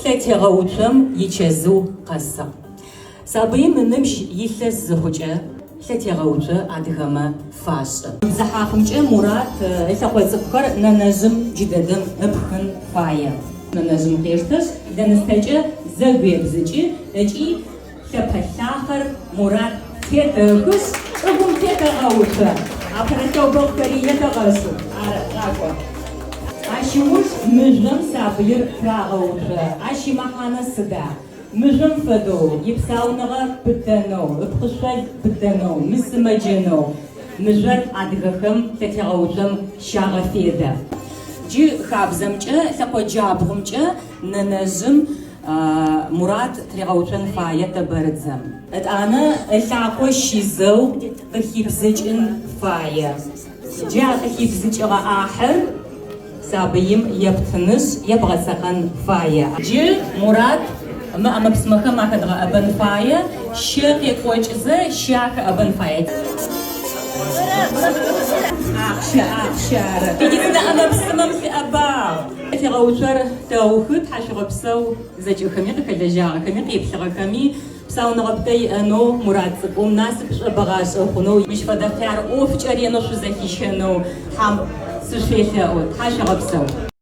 Лъэтегъэуцом ичэзыу къэсыгъ. Сабыим ыныбжь илъэс зыхъукӏэ, лъэтегъэуцо адыгэмэ фашӏы. Бзыхьафымкӏэ Мурат ылъэкъо цӏыкӏухэр нэнэжъым джыдэдэм ыпхын фае. Нэнэжъым къештэшъ, лэныстэкӏэ зэгуебзыкӏы ыкӏи лъэпэлъахъэр Мурат тетэхышъ, чӏыгум тетэгъэуцо. Апэрэ лъэубэкъухэри етэгъэшӏых. Ары, къакӏо. Ащ ыуж мыжъом сабыир тырагъэуцо. Ащ имэхьанэ сыда? Мыжъом фэдэу ипсауныгъэ пытэнэу, ыпкъышъол пытэнэу, мысымэджэнэу мыжъор адыгэхэм лъэтегъэуцом щагъэфедэ. Джы хабзэмкӏэ лъэкъо джабгъумкӏэ нэнэжъым Мурат тыригъэуцон фае тэбэрыдзэм. Етӏанэ ылъакъо щизэу къыхибзыкӏын фае. Джы а къыхибзыкӏыгъэ ӏахьыр сабыим ептынышъ, ебгъэцэкъэн фае. Джы Мурат мы ӏэмэ-псымэхэм ахэдгъэӏэбэн фае, щэ къекӏокӏызэ, щэ ахэӏэбэн фае. Ахъщэ, ахъщэ ары. Медицинэ ӏэмэ-псымэм лъыӏэбагъ. Лъэтегъэуцор тэухы, тхьашъуегъэпсэу зэкӏэхэми, къыхэлэжьагъэхэми, къеплъыгъэхэми. Псауныгъэ пытэ иӏэнэу, Мурат цӏыкӏум насыпышӏо бэгъашӏэ хъунэу, мыщ фэдэ хъяр ӏофкӏэ ренэу шъузэхищэнэу Тхьам сышъуфелъэӏу. Тхьашъуегъэпсэу.